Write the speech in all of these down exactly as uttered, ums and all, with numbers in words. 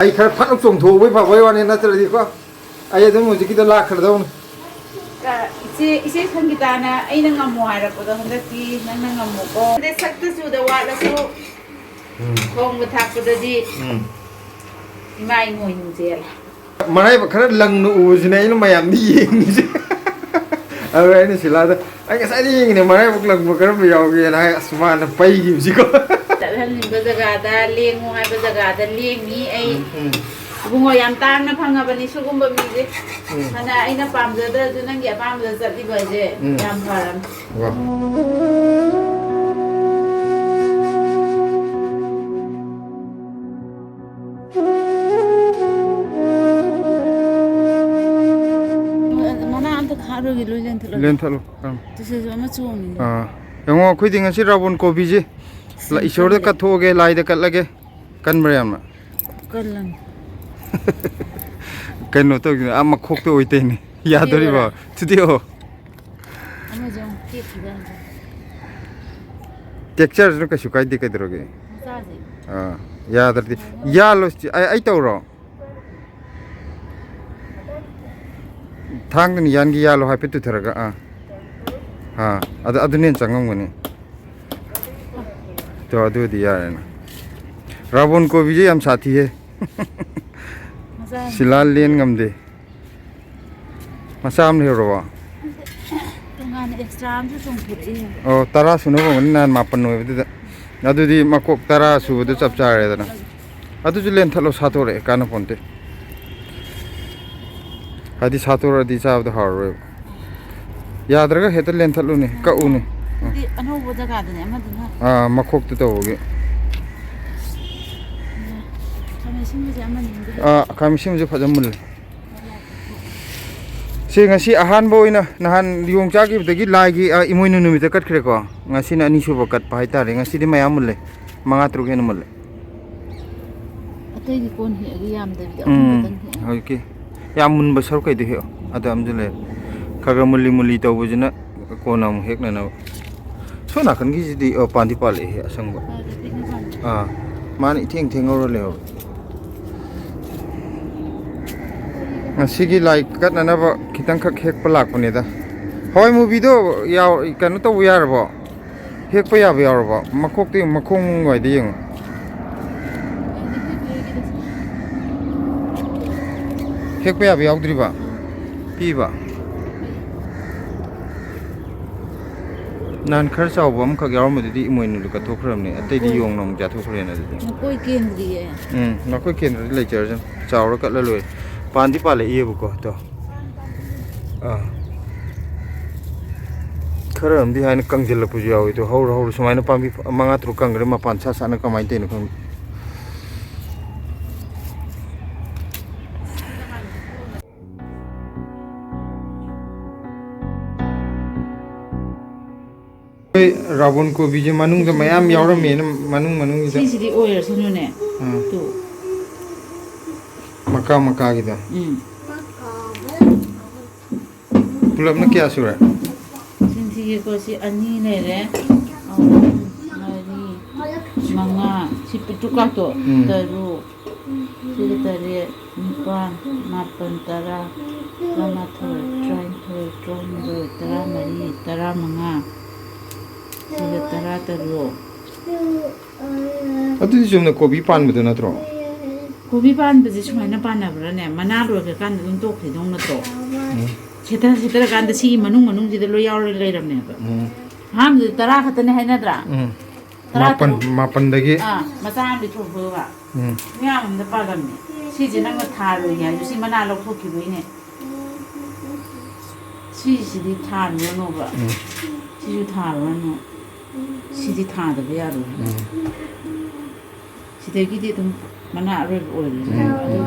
ꯑꯩ ꯈꯔ ꯐꯠ ꯆꯣꯡꯊꯣꯛꯎꯕꯩ ꯐꯕꯩ ꯋꯥꯅꯤ, ꯅꯠꯇ꯭ꯔꯗꯤꯀꯣ ꯑꯩ ꯑꯗꯨꯝ ꯍꯧꯖꯤꯛꯀꯤꯗꯣ ꯂꯥꯛꯈ꯭ꯔꯗꯧꯅꯤ꯫ ꯀ-, ꯏꯆꯦ, ꯏꯆꯦ ꯁꯪꯒꯤꯇꯥꯅ ꯑꯩꯅ ꯉꯝꯃꯣ ꯍꯥꯏꯔꯛꯄꯗꯣ ꯍꯟꯗꯛꯇꯤ ꯅꯪꯅ ꯉꯝꯃꯣꯀꯣ꯫ ꯑꯗꯩ ꯁꯛꯇ ꯆꯨꯗ ꯋꯥꯠꯂꯁꯨ ꯎꯝ꯫ ꯊꯣꯡꯕ ꯊꯥꯛꯄꯗꯗꯤ ꯎꯝ꯫ ꯏꯃꯥ ꯏꯃꯣꯏꯅꯨ ꯆꯦꯜꯂꯦ꯫ ꯃꯔꯥꯏꯕꯛ ꯈꯔ ꯂꯪꯅ ꯎꯕꯁꯤꯅꯦ ꯑꯩꯅ ꯃꯌꯥꯝꯗꯤ ꯌꯦꯡꯉꯤꯁꯦ꯫ ꯑꯗꯨꯒ ꯑꯩꯅ ꯁꯤꯂꯥꯗ, "ꯑꯩ ꯉꯁꯥꯏꯗꯤ ꯌꯦꯡꯉꯤꯅꯦ, ꯃꯔꯥꯏꯕꯛ ꯂꯪꯕ ꯀꯔꯝꯕ ꯌꯥꯎꯒꯦꯅ" ꯍꯥꯏ, ꯑꯁ, ꯃꯥꯅ ꯄꯩꯈꯤꯕꯁꯤꯀꯣ꯫ ꯆꯠꯍꯟꯅꯤꯡꯕ ꯖꯒꯥꯗ ꯂꯦꯡꯉꯨ ꯍꯥꯏꯕ ꯖꯒꯥꯗ ꯂꯦꯡꯉꯤ ꯑꯩ꯫ ꯎꯝ, ꯎꯝ꯫ ꯏꯕꯨꯡꯉꯣ, ꯌꯥꯝ ꯇꯥꯡꯅ ꯐꯪꯉꯕꯅꯤ ꯁꯤꯒꯨꯝꯕ ꯃꯤꯁꯦ꯫ ꯎꯝ꯫ ꯐꯅ ꯑꯩꯅ ꯄꯥꯝꯖꯗ꯭ꯔꯁꯨ ꯅꯪꯒꯤ ꯑꯄꯥꯝꯕꯗ ꯆꯠꯂꯤꯕꯁꯦ ꯎꯝ꯫ ꯌꯥꯝ ꯐꯔꯕꯅꯤ꯫ ꯋꯥ꯫ ꯃꯅꯥ ꯑꯝꯇ ꯈꯥꯛꯑꯔꯣꯏꯒꯦ, ꯂꯣꯏ ꯂꯦꯟꯊꯠꯂꯒꯦ꯫ ꯂꯦꯟꯊꯠꯂꯣ꯫ ꯑꯥ꯫ ꯇꯨꯁꯤꯁꯨ ꯑꯃ ꯆꯣꯡꯉꯤꯅꯦ꯫ ꯑꯥ꯫ ꯌꯦꯡꯉꯣ, ꯑꯩꯈꯣꯏꯗꯤ ꯉꯁꯤ ꯔꯥꯕꯣꯟ ꯀꯣꯕꯤꯁꯦ ꯁꯤ ꯂ-, ꯏꯁꯣꯔꯗ ꯀꯜꯂꯦ꯫ ꯀꯠꯊꯣꯛꯑꯒꯦ, ꯂꯥꯏꯗ ꯀꯠꯂꯒꯦ꯫ ꯀꯟꯕ꯭ꯔꯥ ꯌꯥꯝꯅ? ꯀꯜꯂꯝ꯫ ꯀꯩꯅꯣ ꯇꯧꯗꯣꯏꯅꯦ, ꯑꯥ ꯃꯈꯣꯛꯇ ꯑꯣꯏꯇꯩꯅꯦ꯫ ꯌꯥꯗꯣꯔꯤꯕꯣ? ꯊꯨꯗꯦꯛꯑꯣꯔꯥ? ꯊꯨꯗꯦꯛꯑꯣ꯫ ꯑꯃꯁꯨ ꯑꯃꯨꯛ ꯇꯦꯛꯈꯤꯗꯥꯏꯅꯦ? ꯇꯦꯛꯆꯔꯁꯅꯨ, ꯀꯩꯁꯨ ꯀꯥꯏꯗꯦ, ꯀꯩꯗꯧꯔꯒꯦ? ꯃꯆꯥꯁꯦ꯫ ꯑꯥ, ꯌꯥꯗ꯭ꯔꯗꯤ꯫ ꯌꯥꯜꯂꯣ, ꯁꯤ-, ꯑꯩ, ꯑꯩ ꯇꯧꯔꯣ? ꯊꯥꯡꯗꯅ ꯌꯥꯟꯒꯤ ꯌꯥꯜꯂꯣ ꯍꯥꯏꯐꯦꯠ ꯇꯨꯊꯔꯒ, ꯑꯥ꯫ ꯑꯥ, ꯑꯗꯨ, ꯑꯗꯨꯅ ꯍꯦꯟꯅ ꯆꯪꯉꯝꯒꯅꯤ꯫ ꯇꯣ, ꯑꯗꯨꯗꯤ ꯌꯥꯔꯦꯅ꯫ ꯔꯥꯕꯣꯟ ꯀꯣꯕꯤꯁꯦ ꯌꯥꯝ ꯁꯥꯊꯤꯍꯦ꯫ ꯃꯆꯥ ꯁꯤꯂꯥ ꯂꯦꯟ ꯉꯝꯗꯦ꯫ ꯃꯆꯥ ꯑꯃ ꯂꯩꯍꯧꯔꯕꯣ? ꯇꯣꯉꯥꯟꯅ ꯑꯦꯛꯁꯇ꯭ꯔꯥ ꯑꯃꯁꯨ ꯆꯣꯡꯊꯣꯔꯛꯏ꯫ ꯑꯣ, ꯇꯔꯥ ꯁꯨꯅꯕ ꯑꯣꯏꯔꯝꯒꯅꯤ, ꯅꯍꯥꯟ ꯃꯥꯄꯟ ꯑꯣꯏꯕꯗꯨꯗ꯫ ꯑꯗꯨꯗꯤ ꯃꯀꯣꯛ ꯇꯔꯥ ꯁꯨꯕꯗꯨ ꯆꯞ ꯆꯥꯔꯦꯗꯅ꯫ ꯑꯗꯨꯁꯨ ꯂꯦꯟꯊꯠꯂꯣ, ꯁꯥꯠꯇꯣꯔꯛꯑꯦ, ꯀꯥꯟꯅꯄꯣꯟꯇꯦ꯫ ꯍꯥꯏꯗꯤ ꯁꯥꯠꯇꯣꯔꯛꯑꯗꯤ ꯆꯥꯕꯗꯣ ꯍꯥꯎꯔꯔꯣꯏꯕ꯫ ꯌꯥꯗ꯭ꯔꯒ ꯍꯦꯛꯇ ꯂꯦꯟꯊꯠꯂꯨꯅꯦ, ꯀꯛꯎꯅꯦ꯫ ꯑꯗꯨꯗꯤ ꯑꯅꯧꯕ ꯖꯒꯥꯗꯅꯦ ꯑꯃꯗꯨꯅ꯫ ꯑꯥ, ꯃꯈꯣꯛꯇ ꯇꯧꯕꯒꯤ꯫ ꯈꯥꯃꯦꯟ ꯑꯁꯤꯟꯕꯁꯦ ꯑꯃꯅꯤ ꯑꯝꯇ ꯍꯦꯛ ꯑꯥ, ꯈꯥꯃꯦꯟ ꯑꯁꯤꯟꯕꯁꯦ ꯐꯖꯅ ꯃꯨꯜꯂꯦ꯫ ꯁꯤ ꯉꯁꯤ ꯑꯍꯥꯟꯕ ꯑꯣꯏꯅ ꯅꯍꯥꯟ ꯌꯣꯡ ꯆꯥꯈꯤꯕꯗꯒꯤ ꯂꯥꯏꯒꯤ, ꯑ, ꯏꯃꯣꯏꯅꯨ ꯅꯨꯃꯤꯠꯇ ꯀꯠꯈ꯭ꯔꯦꯀꯣ꯫ ꯉꯁꯤꯅ ꯑꯅꯤꯁꯨꯕ ꯀꯠꯄ ꯍꯥꯏꯇꯥꯔꯦ꯫ ꯉꯁꯤꯗꯤ ꯃꯌꯥꯝ ꯃꯨꯜꯂꯦ, ꯃꯉꯥ ꯇꯔꯨꯛ ꯍꯦꯟꯅ ꯃꯨꯜꯂꯦ꯫ ꯑꯇꯩꯗꯤ ꯀꯣꯟ ꯍꯦꯛꯑꯒ ꯌꯥꯝꯗꯕꯤꯗ ꯎꯝ, ꯑꯍꯨꯝ ꯈꯛꯇꯪ ꯍꯦꯛꯑꯦ꯫ ꯍꯧꯖꯤꯛꯀꯤ ꯌꯥꯝ ꯃꯨꯟꯕ ꯁꯔꯨꯛ ꯀꯩꯗꯣ ꯍꯦꯛꯑꯣ꯫ ꯑꯗ ꯑꯃꯁꯨ ꯂꯩꯔꯦ꯫ ꯈꯔ ꯈꯔ ꯃꯨꯜꯂꯤ ꯃꯨꯜꯂꯤ ꯇꯧꯕꯁꯤꯅ ꯀꯣꯟꯅ ꯑꯃꯨꯛ ꯍꯦꯛꯅꯅꯕ꯫ ꯁꯣꯝ ꯅꯥꯀꯟꯒꯤꯁꯤꯗꯤ, ꯑꯣ, ꯄꯥꯟꯗꯤ ꯄꯥꯜꯂꯛꯑꯦ ꯑꯁꯪꯕ꯫ ꯄꯥꯜꯂꯦ, ꯄꯤꯛꯅ ꯄꯥꯜꯂꯦ꯫ ꯑꯥ, ꯃꯥꯅ ꯏꯊꯦꯡ ꯊꯦꯡ ꯉꯧꯔ ꯂꯩꯍꯧꯔꯦ꯫ ꯉꯁꯤꯒꯤ ꯂꯥꯏ ꯀꯠꯅꯅꯕ ꯈꯤꯇꯪꯈꯛ ꯍꯦꯛꯄ ꯂꯥꯛꯄꯅꯤꯗ꯫ ꯍꯋꯥꯏ ꯃꯨꯕꯤꯗꯣ ꯌꯥꯎ-, ꯀꯩꯅꯣ ꯇꯧꯕ ꯌꯥꯔꯕꯣ? ꯍꯦꯛꯄ ꯌꯥꯕ ꯌꯥꯎꯔꯕꯣ? ꯃꯈꯣꯛꯇ ꯌꯦꯡꯉꯨ, ꯃꯈꯣꯡ ꯋꯥꯏꯗ ꯌꯦꯡꯉꯨ꯫ ꯍꯦꯛꯄ ꯌꯥꯕ ꯌꯥꯎꯗ꯭ꯔꯤꯕ? ꯄꯤꯕ? ꯅꯍꯥꯟ ꯈꯔ ꯆꯥꯎꯕ ꯑꯃꯈꯛ ꯌꯥꯎꯔꯝꯕꯗꯨꯗꯤ ꯏꯃꯣꯏꯅꯨꯗ ꯀꯠꯊꯣꯛꯈ꯭ꯔꯕꯅꯦ, ꯑꯇꯩꯗꯤ ꯃꯈꯣꯏ ꯌꯣꯡꯅ ꯑꯃꯨꯛ ꯆꯥꯊꯣꯛꯈ꯭ꯔꯦꯅ ꯑꯗꯨꯗꯤ꯫ ꯃꯈꯣꯏ ꯀꯦꯟꯗ꯭ꯔꯤꯌꯦ꯫ ꯎꯝ, ꯃꯈꯣꯏ ꯀꯦꯟꯗ꯭ꯔꯗꯤ ꯂꯩꯖꯔꯁꯅꯨ꯫ ꯆꯥꯎꯔ ꯀꯠꯂ ꯂꯣꯏꯔꯦ꯫ ꯄꯥꯟꯗꯤ ꯄꯥꯜꯂꯛꯏꯌꯦꯕꯀꯣ, ꯑꯗꯣ꯫ ꯑꯥ꯫ ꯈꯔ ꯑꯃꯗꯤ ꯍꯥꯏꯅ ꯀꯪꯁꯤꯜꯂꯛꯄꯁꯨ ꯌꯥꯎꯋꯤ꯫ ꯑꯗꯣ ꯍꯧꯔ ꯍꯧꯔ ꯁꯨꯃꯥꯏꯅ ꯄꯥꯝꯕꯤ ꯃꯉꯥ ꯇꯔꯨꯛ ꯀꯪꯈ꯭ꯔꯦ, ꯃꯄꯥꯟ ꯁꯥ ꯁꯥꯅ ꯀꯃꯥꯏꯅ ꯇꯧꯔꯤꯅꯣ ꯈꯪꯗꯦ꯫ ꯑꯩꯈꯣꯏ ꯔꯥꯕꯣꯟ ꯀꯣꯕꯤꯁꯦ ꯃꯅꯨꯡꯗ ꯃꯌꯥꯝ ꯌꯥꯎꯔꯝꯃꯦꯅ, ꯃꯅꯨꯡ ꯃꯅꯨꯡꯒꯤꯗ꯫ ꯁꯤꯁꯤꯗꯤ ꯑꯣꯏꯔꯁꯅꯨꯅꯦ꯫ ꯑꯥ꯫ ꯇꯨ꯫ ꯃꯀꯥ ꯃꯀꯥꯒꯤꯗ꯫ ꯎꯝ꯫ ꯄꯨꯂꯞꯅ ꯀꯌꯥ ꯁꯨꯔꯦ? ꯁꯤꯟꯊꯤꯒꯦꯀꯣ, ꯁꯤ ꯑꯅꯤ ꯂꯩꯔꯦ꯫ ꯑꯍꯨꯝ, ꯃꯔꯤ, ꯃꯉꯥ꯫ ꯁꯤ ꯄꯤꯛꯇ꯭ꯔꯨ ꯀꯥꯛꯇꯣ꯫ ꯎꯝ꯫ ꯇꯔꯨꯛ꯫ ꯁꯤꯒ ꯇꯔꯦꯠ, ꯅꯤꯄꯥꯟ, ꯃꯥꯄꯟ, ꯇꯔꯥ, ꯇꯔꯥꯃꯥꯊꯣꯏ, ꯇꯔꯥꯅꯤꯊꯣꯏ, ꯇꯔꯥꯍꯨꯝꯗꯣꯏ, ꯇꯔꯥꯃꯔꯤ, ꯇꯔꯥꯃꯉꯥ, ꯁꯤꯒ ꯇꯔꯥꯇꯔꯨꯛ꯫ ꯑꯗꯨꯗꯤ ꯆꯨꯝꯅ ꯀꯣꯕꯤ ꯄꯥꯟꯕꯗꯣ ꯅꯠꯇ꯭ꯔꯣ? ꯀꯣꯕꯤ ꯄꯥꯟꯕꯁꯦ ꯁꯨꯃꯥꯏꯅ ꯄꯥꯟꯅꯕ꯭ꯔꯥꯅꯦ? ꯃꯅꯥ ꯂꯣꯏꯈ꯭ꯔꯀꯥꯟꯗ ꯑꯗꯨꯝ ꯇꯣꯛꯈꯤꯗꯧ ꯅꯠꯇ꯭ꯔꯣ? ꯎꯝ꯫ ꯁꯦꯠꯇ ꯁꯦꯠꯇꯔꯀꯥꯟꯗ ꯁꯤꯒꯤ ꯃꯅꯨꯡ ꯃꯅꯨꯡꯁꯤꯗ ꯂꯣꯏ ꯌꯥꯎꯔ ꯂꯩꯔꯝꯅꯦꯕ꯫ ꯎꯝ꯫ ꯑꯍꯥꯟꯕꯗ ꯇꯔꯥ ꯈꯛꯇꯅꯦ ꯍꯥꯏꯅꯗ꯭ꯔꯥ? ꯎꯝ꯫ ꯇꯔꯥ ꯃꯥꯄꯟ, ꯇꯔꯨꯛ꯫ ꯃꯥꯄꯟꯗꯒꯤ꯫ ꯑꯥ, ꯃꯆꯥ ꯑꯃꯗꯤ ꯊꯣꯛꯄꯒ꯫ ꯎꯝ꯫ ꯃꯌꯥꯝ ꯑꯃꯗ ꯄꯥꯜꯂꯝꯃꯦ꯫ ꯁꯤꯁꯦ ꯅꯪꯅ ꯊꯥꯔꯣꯏ ꯍꯥꯏꯕ, ꯁꯤ ꯃꯅꯥ ꯂꯧꯊꯣꯛꯈꯤꯕꯩꯅꯦ꯫ ꯁꯤꯁꯤꯗꯤ ꯊꯥꯔꯨꯔꯅꯣꯕ꯫ ꯎꯝ꯫ ꯁꯤꯁꯨ ꯊꯥꯔꯨꯔꯅꯨ꯫ ꯁꯤꯗꯤ ꯊꯥꯗꯕ ꯌꯥꯔꯣꯏ꯫ ꯎꯝ꯫ ꯁꯤꯗꯒꯤꯗꯤ ꯑꯗꯨꯝ ꯃꯅꯥ ꯑꯔꯣꯏꯕ ꯑꯣꯏꯔꯅꯤ꯫ ꯎꯝ, ꯎꯝ꯫ ꯑꯗꯨ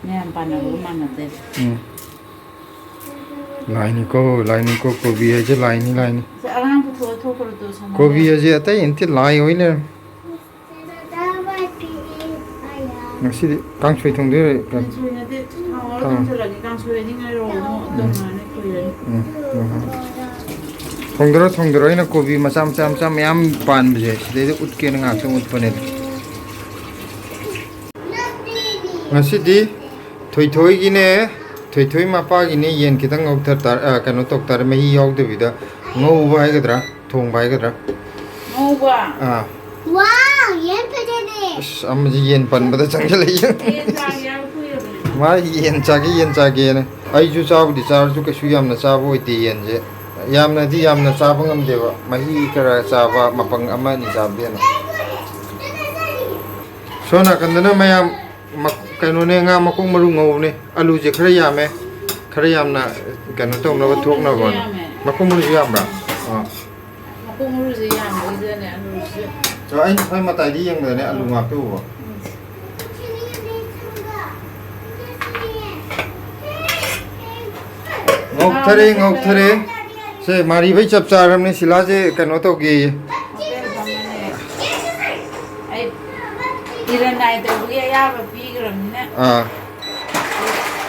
ꯃꯌꯥꯝ ꯄꯥꯟꯅꯕꯒ ꯃꯥꯟꯅꯗꯦ꯫ ꯎꯝ꯫ ꯂꯥꯏꯅꯤꯀꯣ, ꯂꯥꯏꯅꯤꯀꯣ, ꯀꯣꯕꯤ ꯍꯥꯏꯁꯦ ꯂꯥꯏꯅꯤ, ꯂꯥꯏꯅꯤ꯫ ꯁꯦ, ꯑꯉꯥꯡ ꯄꯨꯊꯣꯛꯑ ꯊꯣꯛꯈ꯭ꯔꯣ ꯇꯣ, ꯁꯪꯉꯣ꯫ ꯀꯣꯕꯤ ꯍꯥꯏꯁꯦ ꯑꯇꯩ ꯅꯠꯇꯦ, ꯂꯥꯏ ꯑꯣꯏ ꯂꯩꯔꯝꯃꯦ꯫ ꯉꯁꯤꯗꯤ ꯀꯥꯡꯁꯣꯏ ꯊꯣꯡꯗꯣꯏꯔꯣ? ꯀꯥꯡꯁꯣꯏ ꯅꯠꯇꯦ, ꯊꯥꯎ ꯉꯧꯔ ꯊꯥꯎ꯫ ꯀꯥꯡꯁꯣꯏ ꯂꯥꯛꯀꯦ꯫ ꯀꯥꯡꯁꯣꯏ ꯑꯣꯏꯗꯤ ꯉꯥꯏꯔꯣ, ꯑꯃꯨꯛ ꯎꯝ꯫ ꯇꯧꯅꯔꯅꯤ, ꯀꯨꯏꯔꯅꯤ꯫ ꯎꯝ, ꯎꯝ꯫ ꯊꯣꯡꯗꯣꯔꯣ, ꯊꯣꯡꯗꯣꯔꯣ꯫ ꯑꯩꯅ ꯀꯣꯕꯤ ꯃꯆꯥ, ꯃꯆꯥ, ꯃꯆꯥ ꯃꯌꯥꯝ ꯄꯥꯟꯕꯁꯦ ꯁꯤꯗꯩꯗ ꯎꯠꯀꯦꯅ ꯉꯥꯛꯇꯪ ꯎꯠꯄꯅꯦ꯫ ꯉꯁꯤꯗꯤ ꯊꯣꯏꯊꯣꯏꯒꯤꯅꯦ, ꯊꯣꯏꯊꯣꯏ ꯃꯄꯥꯒꯤꯅꯦ, ꯌꯦꯟ ꯈꯤꯇꯪ ꯉꯧꯊ ꯇꯥꯔꯦ, ꯑ, ꯀꯩꯅꯣ ꯇꯧ ꯇꯥꯔꯦ, ꯃꯍꯤ ꯌꯥꯎꯗꯕꯤꯗ ꯉꯧꯕ ꯍꯥꯏꯒꯗ꯭ꯔꯥ, ꯊꯣꯡꯕ ꯍꯥꯏꯒꯗ꯭ꯔꯥ? ꯉꯧꯕ꯫ ꯑꯥ꯫ ꯋꯥꯎ, ꯌꯦꯟ ꯐꯖꯔꯦ꯫ ꯑꯁ, ꯑꯃꯁꯤ ꯌꯦꯟ ꯄꯟꯕꯗ ꯆꯪꯁꯤꯜꯂꯛꯏ꯫ ꯌꯦꯟ ꯆꯥꯒꯦ ꯍꯥꯏꯕ ꯀꯨꯏꯔꯕꯅꯦ꯫ ꯃꯥ ꯌꯦꯟ ꯆꯥꯒꯦ, ꯌꯦꯟ ꯆꯥꯒꯦꯅ꯫ ꯑꯩꯁꯨ ꯆꯥꯕꯨꯗꯤ ꯆꯥꯔꯁꯨ ꯀꯩꯁꯨ ꯌꯥꯝꯅ ꯆꯥꯕ ꯑꯣꯏꯗꯦ ꯌꯦꯟꯁꯦ꯫ ꯌꯥꯝꯅꯗꯤ ꯌꯥꯝꯅ ꯆꯥꯕ ꯉꯝꯗꯦꯕ꯫ ꯃꯍꯤ ꯈꯔ ꯆꯥꯕ, ꯃꯄꯪ ꯑꯃ ꯑꯅꯤ ꯆꯥꯕꯗꯤ ꯑꯗꯨꯝ꯫ ꯁꯣꯝ ꯅꯥꯀꯟꯗꯅ ꯃꯌꯥꯝ ꯃꯛ-, ꯀꯩꯅꯣꯅꯦ, ꯉꯥ ꯃꯀꯣꯛ ꯃꯔꯨ ꯉꯧꯕꯅꯦ꯫ ꯑꯂꯨꯁꯦ ꯈꯔ ꯌꯥꯝꯃꯦ꯫ ꯈꯔ ꯌꯥꯝꯅ ꯀꯩꯅꯣ ꯇꯧꯅꯕ, ꯃꯀꯣꯛ ꯃꯔꯨꯁꯨ ꯊꯣꯛꯅꯕꯅ꯫ ꯌꯥꯝꯃꯦ꯫ ꯃꯀꯣꯛ ꯃꯔꯨꯁꯨ ꯌꯥꯝꯕ꯭ꯔꯥ? ꯑꯥ꯫ ꯃꯀꯣꯛ ꯃꯔꯨꯁꯦ ꯌꯥꯝꯕꯁꯤꯗꯅꯦ, ꯑꯂꯨꯁꯦ꯫ ꯑꯗꯣ ꯑꯩꯅ ꯈ꯭ꯋꯥꯏ ꯃꯇꯥꯏꯗ ꯌꯦꯡꯕꯗꯅꯦ ꯑꯂꯨ ꯉꯥꯛꯇ ꯎꯕ꯫ ꯎꯝ꯫ ꯉꯧꯊꯔꯦ, ꯉꯧꯊꯔꯦ꯫ ꯁꯦ, ꯃꯥꯔꯤꯕꯩ ꯆꯞ ꯆꯥꯔꯕꯅꯦ꯫ ꯁꯤꯂꯥꯁꯦ ꯀꯩꯅꯣ ꯇꯧꯒꯦꯌꯦ꯫ ꯍꯣꯇꯦꯜ ꯐꯝꯕꯅꯦ꯫ ꯑꯩ ꯏꯔꯟ ꯅꯥꯏ ꯇꯧꯕꯒꯤ ꯑꯌꯥꯕ ꯄꯤꯈ꯭ꯔꯕꯅꯤꯅ꯫ ꯑꯥ꯫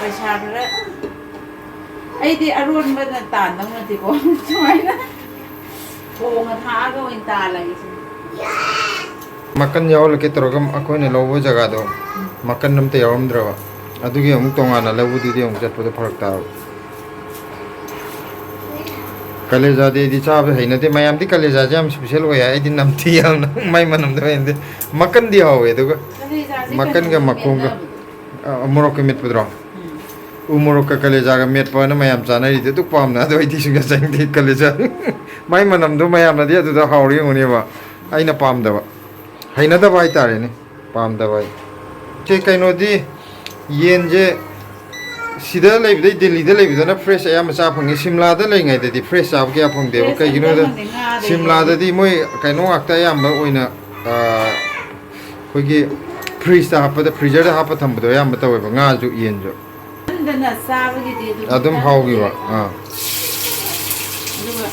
ꯄꯩꯁꯥ ꯈꯔ, ꯑꯩꯗꯤ ꯑꯔꯣꯟꯕꯅ ꯇꯥꯟꯗꯧ ꯅꯠꯇꯦꯀꯣ꯫ ꯁꯨꯃꯥꯏꯅ ꯊꯣꯡꯉ ꯊꯥꯛꯑꯒ ꯑꯣꯏꯅ ꯇꯥꯜꯂꯒꯦ ꯁꯤꯅꯤ꯫ ꯃꯀꯟ ꯌꯥꯎꯍꯜꯂꯛꯀꯦ ꯇꯧꯔꯒ ꯑꯩꯈꯣꯏꯅ ꯂꯧꯕ ꯖꯒꯥꯗꯣ ꯃꯀꯟ ꯑꯝꯇ ꯌꯥꯎꯔꯝꯗ꯭ꯔꯕ꯫ ꯑꯗꯨꯒꯤ ꯑꯃꯨꯛ ꯇꯣꯉꯥꯟꯅ ꯂꯧꯕꯗꯨꯗꯤ ꯑꯃꯨꯛ ꯆꯠꯄꯗꯣ ꯐꯔꯛ ꯇꯥꯕ꯫ ꯀꯂꯦꯖꯥꯗꯤ ꯑꯩꯗꯤ ꯆꯥꯕ ꯍꯩꯅꯗꯦ꯫ ꯃꯌꯥꯝꯗꯤ ꯀꯂꯦꯖꯥꯁꯦ ꯌꯥꯝ special ꯑꯣꯏ ꯍꯥꯏ꯫ ꯑꯩꯗꯤ ꯅꯝꯊꯤ ꯌꯥꯝꯅ꯫ ꯃꯥꯏ ꯃꯅꯝꯗꯣ ꯍꯩꯅꯗꯦ꯫ ꯃꯀꯟꯗꯤ ꯍꯥꯎꯋꯦ, ꯑꯗꯨꯒ ꯀꯂꯦꯖꯥꯁꯦ ꯃꯀꯟꯒ ꯀꯩꯅꯣꯗ ꯃꯈꯣꯡꯒ꯫ ꯃꯦꯠꯅꯕꯗꯣ꯫ ꯑ, ꯃꯣꯔꯣꯛꯀ ꯃꯦꯠꯄꯗꯨꯔꯣ? ꯎꯝ꯫ ꯎ ꯃꯣꯔꯣꯛꯀ ꯀꯂꯦꯖꯥꯒ ꯃꯦꯠꯄꯅ ꯃꯌꯥꯝ ꯆꯥꯅꯔꯤꯗꯤ ꯑꯗꯨꯛ ꯄꯥꯝꯅ, ꯑꯗꯣ ꯑꯩꯗꯤ ꯁꯨꯡꯆꯥ ꯆꯥꯅꯤꯡꯗꯦ ꯀꯂꯦꯖꯥ꯫ ꯃꯥꯏ ꯃꯅꯝꯗꯣ ꯃꯌꯥꯝꯅꯗꯤ ꯑꯗꯨꯗ ꯍꯥꯎꯔꯤ ꯌꯦꯡꯉꯨꯅꯦꯕ, ꯑꯩꯅ ꯄꯥꯝꯗꯕ, ꯍꯩꯅꯗꯕ ꯍꯥꯏꯇꯥꯔꯦꯅꯦ, ꯄꯥꯝꯗꯕ ꯑꯩ꯫ ꯁꯤ ꯀꯩꯅꯣꯗꯤ, ꯌꯦꯟꯁꯦ ꯁꯤꯗ ꯂꯩꯕꯗꯩ ꯗꯦꯜꯂꯤꯗ ꯂꯩꯕꯗꯅ fresh ꯑꯌꯥꯝꯕ ꯆꯥ ꯐꯪꯉꯤ꯫ ꯁꯤꯝꯂꯥꯗ ꯂꯩꯔꯤꯉꯩꯗꯗꯤ fresh ꯆꯥꯕ ꯀꯌꯥ ꯐꯪꯗꯦꯕ꯫ Fresh ꯀꯩꯒꯤꯅꯣꯗ ꯑꯝꯇ ꯐꯪꯗꯦ, ꯉꯥꯗꯩ ꯁꯤꯝꯂꯥꯗꯗꯤ ꯃꯣꯏ ꯀꯩꯅꯣ ꯉꯥꯛꯇ ꯑꯌꯥꯝꯕ ꯑꯣꯏꯅ, ꯑ, ꯑꯩꯈꯣꯏꯒꯤ fridgeꯇ ꯍꯥꯞꯄꯗ, freezerꯗ ꯍꯥꯞꯄ ꯊꯝꯕꯗꯣ ꯑꯌꯥꯝꯕ ꯇꯧꯋꯦꯕ, ꯉꯥꯁꯨ ꯌꯦꯟꯁꯨ꯫ ꯅꯝꯗꯅ ꯆꯥꯕꯒꯤꯗꯤ ꯑꯗꯨꯝ ꯑꯗꯨꯝ ꯈꯤꯇꯪ ꯍꯥꯎꯈꯤꯕ꯫ ꯑꯥ꯫ ꯑꯗꯨꯒ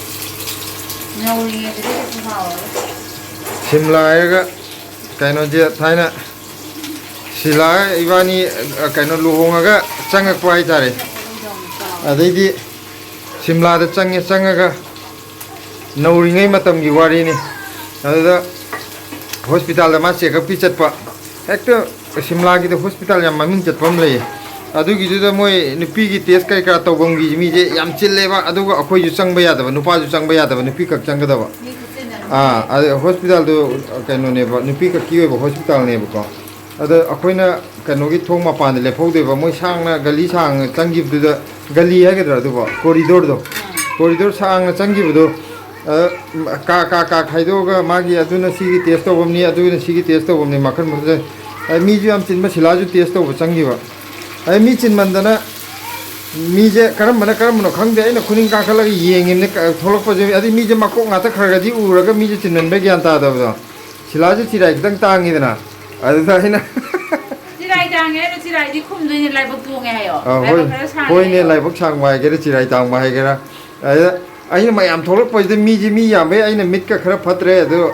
ꯅꯧꯔꯤꯉꯩꯗꯗꯤ ꯀꯩꯁꯨ ꯍꯥꯎꯔꯔꯣꯏ꯫ ꯁꯤꯝꯂꯥ ꯍꯥꯏꯔꯒ ꯀꯩꯅꯣꯁꯦ ꯊꯥꯏꯅ ꯁꯤꯂꯥ ꯏꯕꯥꯅꯤ, ꯑ, ꯀꯩꯅꯣ ꯂꯨꯍꯣꯡꯉꯒ ꯆꯪꯉꯛꯄ ꯍꯥꯏꯇꯥꯔꯦ꯫ ꯑꯗꯩꯗꯤ ꯁꯤꯝꯂꯥꯗ ꯆꯪꯉꯦ, ꯆꯪꯉꯒ ꯅꯧꯔꯤꯉꯩ ꯃꯇꯝꯒꯤ ꯋꯥꯔꯤꯅꯤ꯫ ꯑꯗꯨꯗ hospitalꯗ ꯃꯥ check upꯀꯤ ꯆꯠꯄ꯫ ꯍꯦꯛꯇ ꯁꯤꯝꯂꯥꯒꯤꯗ hospital ꯌꯥꯝ ꯃꯃꯤꯡ ꯆꯠꯄ ꯑꯃ ꯂꯩꯌꯦ꯫ ꯑꯗꯨꯒꯤꯗꯨꯗ ꯃꯣꯏ ꯅꯨꯄꯤꯒꯤ ꯇꯦꯁ ꯀꯔꯤ ꯀꯔꯥ ꯇꯧꯐꯝꯒꯤ ꯃꯤꯁꯦ ꯌꯥꯝ ꯆꯤꯜꯂꯦꯕ, ꯑꯗꯨꯒ ꯑꯩꯈꯣꯏꯁꯨ ꯆꯪꯕ ꯌꯥꯗꯕ, ꯅꯨꯄꯥꯁꯨ ꯆꯪꯕ ꯌꯥꯗꯕ, ꯅꯨꯄꯤ ꯈꯛ ꯆꯪꯒꯗꯕ꯫ ꯃꯤ ꯈꯨꯆꯤꯟ ꯑꯃ꯫ ꯑꯥ, ꯑꯗ ꯍꯣꯁꯄꯤꯇꯥꯜꯗꯨ ꯀꯩꯅꯣꯅꯦꯕ, ꯅꯨꯄꯤ ꯈꯛꯀꯤ ꯑꯣꯏꯕ ꯍꯣꯁꯄꯤꯇꯥꯜꯅꯦꯕꯀꯣ꯫ ꯑꯗ ꯑꯩꯈꯣꯏꯅ ꯀꯩꯅꯣꯒꯤ ꯊꯣꯡ ꯃꯄꯥꯟꯗ ꯂꯦꯞꯍꯧꯗꯣꯏꯕ, ꯃꯣꯏ ꯁꯥꯡꯅ, ꯒꯂꯤ ꯁꯥꯡꯅ ꯆꯪꯈꯤꯕꯗꯨꯗ, ꯒꯂꯤ ꯍꯥꯏꯒꯗ꯭ꯔꯥ ꯑꯗꯨꯕꯣ, ꯀꯣꯔꯤꯗꯣꯔꯗꯣ, ꯀꯣꯔꯤꯗꯣꯔ ꯁꯥꯡꯅ ꯆꯪꯈꯤꯕꯗꯣ, ꯑꯗ ꯀꯥ, ꯀꯥ, ꯀꯥ ꯈꯥꯏꯗꯣꯛꯑꯒ ꯃꯥꯒꯤ ꯑꯗꯨꯅ ꯁꯤꯒꯤ ꯇꯦꯁ ꯇꯧꯐꯝꯅꯤ, ꯑꯗꯨꯅ ꯁꯤꯒꯤ ꯇꯦꯁ ꯇꯧꯐꯝꯅꯤ, ꯃꯈꯜ ꯃꯈꯜ꯫ ꯑꯗ ꯃꯤꯁꯨ ꯌꯥꯝ ꯆꯤꯟꯕ, ꯁꯤꯂꯥꯁꯨ ꯇꯦꯁ ꯇꯧꯕ ꯆꯪꯈꯤꯕ꯫ ꯑꯗ ꯃꯤ ꯆꯤꯟꯃꯟꯗꯅ ꯃꯤꯁꯦ ꯀꯔꯝꯕꯅ ꯀꯔꯝꯕꯅꯣ ꯈꯪꯗꯦ, ꯑꯩꯅ ꯈꯨꯅꯤꯡ ꯀꯥꯡꯈꯠꯂꯒ ꯌꯦꯡꯉꯤꯕꯅꯦ, ꯊꯣꯛꯂꯛꯄꯁꯦ꯫ ꯑꯗꯩ ꯃꯤꯁꯦ ꯃꯀꯣꯛ ꯉꯥꯛꯇ ꯈꯔ ꯈꯔꯗꯤ ꯎꯔꯒ ꯃꯤꯁꯦ ꯆꯤꯟꯃꯟꯕꯩ ꯒ꯭ꯌꯥꯟ ꯇꯥꯗꯕꯗꯣ꯫ ꯁꯤꯂꯥꯁꯦ ꯆꯤꯔꯥꯏ ꯈꯤꯇꯪ ꯇꯥꯡꯉꯤꯗꯅ, ꯑꯗꯨꯗ ꯑꯩꯅ ꯆꯤꯔꯥꯏ ꯇꯥꯡꯉꯦ ꯍꯥꯏꯔꯣ, ꯆꯤꯔꯥꯏꯗꯤ ꯈꯨꯝꯗꯣꯏꯅꯦ, ꯂꯥꯏꯕꯛ ꯇꯣꯡꯉꯦ ꯍꯥꯏꯌꯣ꯫ ꯑ, ꯍꯣꯏ, ꯂꯥꯏꯕꯛ ꯈꯔ ꯁꯥꯡꯉꯦ ꯍꯣꯏꯅꯦ, ꯍꯥꯏꯌꯣ꯫ ꯂꯥꯏꯕꯛ ꯁꯥꯡꯕ ꯍꯥꯏꯒꯦꯔꯥ, ꯆꯤꯔꯥꯏ ꯇꯥꯡꯕ ꯍꯥꯏꯒꯦꯔꯥ꯫ ꯑꯗꯨꯗ ꯑꯩꯅ ꯃꯌꯥꯝ ꯊꯣꯛꯂꯛꯄꯁꯤꯗ ꯃꯤꯁꯤ ꯃꯤ ꯌꯥꯝꯕꯩ ꯑꯩꯅ ꯃꯤꯠꯀ ꯈꯔ ꯐꯠꯇ꯭ꯔꯦ, ꯑꯗꯣ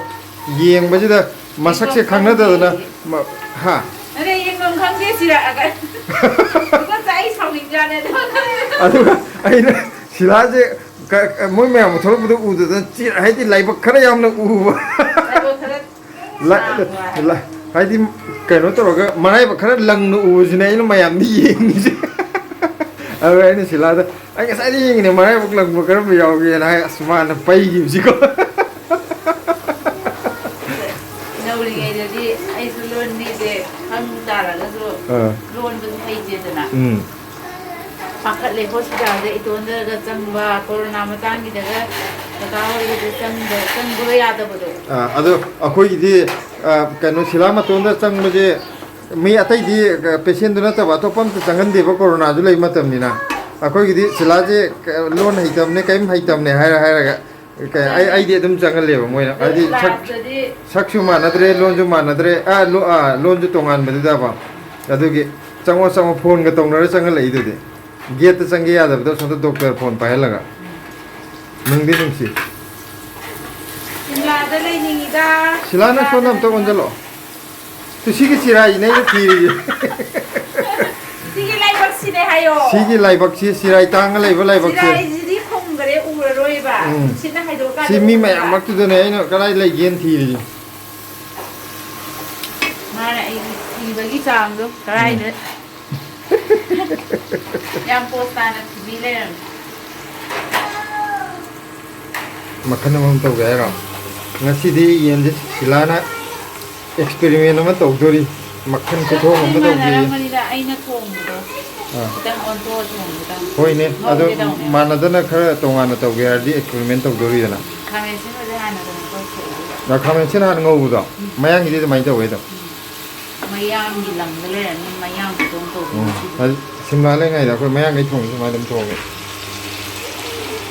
ꯌꯦꯡꯕꯁꯤꯗ ꯃꯁꯛꯁꯦ ꯌꯦꯡꯐꯝ ꯈꯪꯅꯗꯗꯅ, ꯈꯪꯗꯦ꯫ ꯃ-, ꯍꯥ? ꯑꯗ ꯌꯦꯡꯐꯝ ꯈꯪꯗꯦ ꯁꯤꯔꯥ-, ꯑꯗꯨꯒ ꯑꯩ ꯁꯥꯎꯅꯤꯡꯖꯥꯠꯅꯦ ꯑꯗꯣ꯫ ꯑꯗꯨꯒ ꯑꯩꯅ ꯁꯤꯂꯥꯁꯦ ꯀ-, ꯀ-, ꯃꯣꯏ ꯃꯌꯥꯝ ꯊꯣꯛꯂꯛꯄꯗꯣ ꯎꯗꯗꯅ ꯆꯤ-, ꯍꯥꯏꯗꯤ ꯂꯥꯏꯕꯛ ꯈꯔ ꯌꯥꯝꯅ ꯎꯕ꯫ ꯂꯥꯏꯕꯛ ꯈꯔ ꯂ-, ꯁꯥꯡꯕ ꯍꯥꯏꯕ꯫ ꯂ-, ꯍꯥꯏꯗꯤ ꯀꯩꯅꯣ ꯇꯧꯔꯒ ꯃꯔꯥꯏꯕꯛ ꯈꯔ ꯂꯪꯅ ꯎꯕꯁꯤꯅꯦ ꯑꯩꯅ ꯃꯌꯥꯝꯗ ꯌꯦꯡꯉꯤꯁꯦ꯫ ꯑꯗꯨꯒ ꯑꯩꯅ ꯁꯤꯂꯥꯗ, "ꯑꯩ ꯉꯁꯥꯏꯗ ꯌꯦꯡꯉꯤꯅꯦ, ꯃꯔꯥꯏꯕꯛ ꯂꯪꯕ ꯀꯔꯝꯕ ꯌꯥꯎꯒꯦꯅ?" ꯍꯥꯏ, ꯑꯁ, ꯃꯥꯅ ꯄꯩꯈꯤꯕꯁꯤꯀꯣ꯫ ꯅꯧꯔꯤꯉꯩꯗꯗꯤ ꯑꯩꯁꯨ ꯂꯣꯟ ꯂꯤꯁꯦ ꯈꯪ ꯇꯥꯔꯒꯁꯨ ꯑꯥ꯫ ꯂꯣꯟꯕꯗꯨ ꯍꯩꯇꯦꯗꯅ꯫ ꯎꯝ꯫ ꯄꯥꯈꯠꯂꯦ ꯍꯣꯁꯄꯤꯇꯥꯜꯗ ꯏꯇꯣꯟꯗꯒ ꯆꯪꯕ, ꯀꯣꯔꯣꯅꯥ ꯃꯇꯥꯡꯒꯤꯗꯒ ꯀꯀꯥ ꯍꯣꯏꯒꯤꯗ ꯆꯪꯕ, ꯆꯪꯕꯒ ꯌꯥꯗꯕꯗꯣ꯫ ꯑꯥ, ꯑꯗꯣ ꯑꯩꯈꯣꯏꯒꯤꯗꯤ, ꯑꯥ, ꯀꯩꯅꯣ, ꯁꯤꯂꯥ ꯃꯇꯣꯟꯗ ꯆꯪꯕꯁꯦ ꯃꯤ ꯑꯇꯩꯗꯤ, ꯑꯥ, ꯄꯦꯁꯦꯟꯗꯨ ꯅꯠꯇꯕ ꯑꯇꯣꯞꯄ ꯑꯝꯇ ꯆꯪꯍꯟꯗꯦꯕ, ꯀꯣꯔꯣꯅꯥꯁꯨ ꯂꯩ ꯃꯇꯝꯅꯤꯅ꯫ ꯑꯩꯈꯣꯏꯒꯤꯗꯤ ꯁꯤꯂꯥꯁꯦ, ꯑꯥ, ꯂꯣꯟ ꯍꯩꯇꯕꯅꯦ, ꯀꯔꯤꯝ ꯍꯩꯇꯕꯅꯦ ꯍꯥꯏꯔ ꯍꯥꯏꯔꯒ ꯀꯩ, ꯑꯩ, ꯑꯩꯗꯤ ꯑꯗꯨꯝ ꯆꯪꯍꯜꯂꯦꯕ ꯃꯣꯏꯅ, ꯑꯗꯨ ꯍꯥꯏꯗꯤ ꯁꯛ-, ꯂꯥꯁꯇꯗꯤ ꯁꯛꯁꯨ ꯃꯥꯟꯅꯗ꯭ꯔꯦ, ꯂꯣꯟꯁꯨ ꯃꯥꯟꯅꯗ꯭ꯔꯦ, ꯑꯥ, ꯂꯣ-, ꯑꯥ, ꯂꯣꯟꯁꯨ ꯇꯣꯉꯥꯟꯕꯗꯨꯗꯕ꯫ ꯑꯗꯨꯒꯤ ꯆꯪꯉꯣ, ꯆꯪꯉꯣ, ꯐꯣꯟꯒ ꯇꯧꯅꯔ ꯆꯪꯍꯜꯂꯛꯏꯗꯨꯗꯤ꯫ ꯒꯦꯠꯇ ꯆꯪꯒꯦ ꯌꯥꯗꯕꯗꯣ ꯁꯣꯝꯗ ꯗꯣꯛꯇꯔ ꯐꯣꯟ ꯄꯥꯏꯍꯜꯂꯒ꯫ ꯅꯨꯡꯗꯤ ꯅꯨꯡꯁꯤ꯫ ꯁꯤꯝꯂꯥꯗ ꯂꯩꯅꯤꯡꯉꯤꯗ꯫ ꯁꯤꯂꯥ, ꯅꯪ ꯁꯣꯝꯗ ꯑꯝꯇ ꯑꯣꯟꯁꯤꯜꯂꯛꯑꯣ꯫ ꯇꯨ, ꯁꯤꯒꯤ ꯆꯤꯔꯥꯏꯁꯤꯅꯦ ꯑꯩꯅ ꯊꯤꯔꯤꯁꯦ꯫ ꯁꯤꯒꯤ ꯂꯥꯏꯕꯛꯁꯤꯅꯦ ꯍꯥꯏꯌꯣ꯫ ꯁꯤꯒꯤ ꯂꯥꯏꯕꯛꯁꯤ, ꯆꯤꯔꯥꯏ ꯇꯥꯡꯉ ꯂꯩꯕ ꯂꯥꯏꯕꯛꯁꯦ꯫ ꯆꯤꯔꯥꯏꯁꯤꯗꯤ ꯈꯨꯝꯈꯔꯦ, ꯎꯔꯔꯣꯏꯕ꯫ ꯎꯝ꯫ ꯅꯨꯡꯁꯤꯠꯅ ꯍꯥꯏꯗꯣꯛꯑꯀꯥꯟꯗ ꯁꯤ ꯃꯤ ꯎꯔꯔꯣꯏꯕ꯫ ꯃꯌꯥꯝ ꯃꯔꯛꯇꯨꯗꯅꯦ ꯑꯩꯅ ꯀꯗꯥꯏ ꯂꯩꯒꯦꯅ ꯊꯤꯔꯤꯁꯦ꯫ ꯃꯥꯅ ꯑꯩꯒꯤ ꯊꯤꯕꯒꯤ ꯆꯥꯡꯗꯣ ꯀꯗꯥꯏꯗ ꯎꯝ꯫ ꯌꯥꯝ ꯄꯣꯁ ꯇꯥꯅ ꯊꯤꯕꯤ ꯂꯩꯔꯝꯃꯦ꯫ ꯃꯈꯜ ꯑꯃꯃꯝ ꯇꯧꯒꯦ ꯍꯥꯏꯔꯣ? ꯉꯁꯤꯗꯤ ꯌꯦꯟꯁꯦ ꯁꯤꯂꯥꯅ ꯑꯦꯛꯁꯄꯦꯔꯤꯃꯦꯟ ꯑꯃ ꯇꯧꯗꯣꯔꯤ꯫ ꯃꯈꯜ ꯈꯨꯊꯣꯡ ꯑꯃ ꯇꯧꯒꯦ꯫ ꯃꯥꯟꯅꯔꯝꯒꯅꯤꯗ ꯑꯩꯅ ꯊꯣꯡꯕꯗꯣ꯫ ꯑꯥ꯫ ꯈꯤꯇꯪ ꯑꯣꯟꯊꯣꯛꯑ ꯊꯣꯡꯕꯗ꯫ ꯍꯣꯏꯅꯦ, ꯑꯗꯣ ꯉꯧꯒꯦ ꯇꯧꯅꯦ꯫ ꯃꯥꯟꯅꯗꯅ ꯈꯔ ꯇꯣꯉꯥꯟꯅ ꯇꯧꯒꯦ ꯍꯥꯏꯔꯗꯤ ꯑꯦꯛꯁꯄꯦꯔꯤꯃꯦꯟ ꯇꯧꯗꯣꯔꯤꯗꯅ꯫ ꯈꯥꯃꯦꯟ ꯑꯁꯤꯟꯕꯁꯦ ꯍꯥꯟꯅ ꯀꯩꯅꯣ ꯇꯧꯊꯣꯛꯑꯒꯦ꯫ ꯈꯥꯃꯦꯟ ꯑꯁꯤꯟ ꯍꯥꯟꯅ ꯉꯧꯕꯗꯣ꯫ ꯎꯝ꯫ ꯃꯌꯥꯡꯒꯤꯗꯤ ꯑꯗꯨꯃꯥꯏꯅ ꯇꯧꯋꯦ ꯑꯗꯣ꯫ ꯎꯝ꯫ ꯃꯌꯥꯡꯒꯤ ꯂꯝꯗ ꯂꯩꯔꯝꯃꯤ ꯃꯌꯥꯡ ꯈꯨꯊꯣꯡ ꯇꯧꯕ ꯎꯝ꯫ ꯉꯁꯤꯗꯤ꯫ ꯑꯗꯨ ꯁꯤꯝꯂꯥ ꯂꯩꯉꯩꯗ ꯑꯩꯈꯣꯏ ꯃꯌꯥꯡꯒꯩ ꯊꯣꯡꯕ ꯁꯨꯃꯥꯏꯅ ꯑꯗꯨꯝ ꯊꯣꯡꯉꯦ꯫